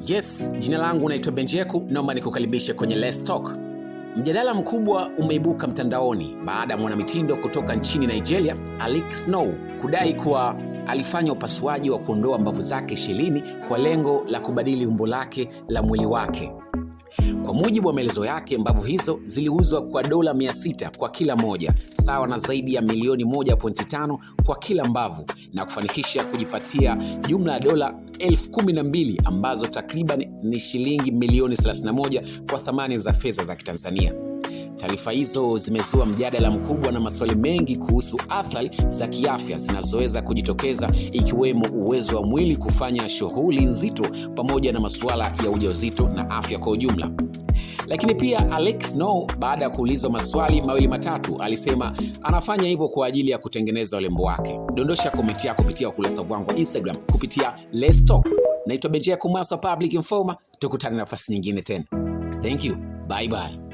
Yes, jina langu naitwa Benjeku, naomba nikukaribishe kwenye Let's Talk. Mjadala mkubwa umeibuka mtandaoni baada ya mwanamitindo kutoka nchini Nigeria, Alex Snow, kudai kuwa alifanya upasuaji wa kuondoa mbavu zake 20 kwa lengo la kubadili umbo lake la mwili wake. Kwa mujibu wa maelezo yake, mbavu hizo ziliuzwa kwa dola 600 kwa kila moja, sawa na zaidi ya milioni 1.5 kwa kila mbavu, na kufanikisha kujipatia jumla ya dola 12,000 ambazo takriban ni shilingi milioni 31 kwa thamani za fedha za Kitanzania. Taarifa hizo zimezua mjadala mkubwa na maswali mengi kuhusu athari za kiafya zinazoweza kujitokeza, ikiwemo uwezo wa mwili kufanya shughuli nzito pamoja na masuala ya ujauzito na afya kwa ujumla. Lakini pia Alex Snow, baada ya kuulizwa maswali mawili matatu, alisema anafanya hivyo kwa ajili ya kutengeneza urembo wake. Dondosha komenti yako kupitia ukurasa wangu wa Instagram kupitia Let's Talk. Naitwa Benjia Kumasa, Public Informer. Tukutane nafasi nyingine tena. Thank you. Bye bye.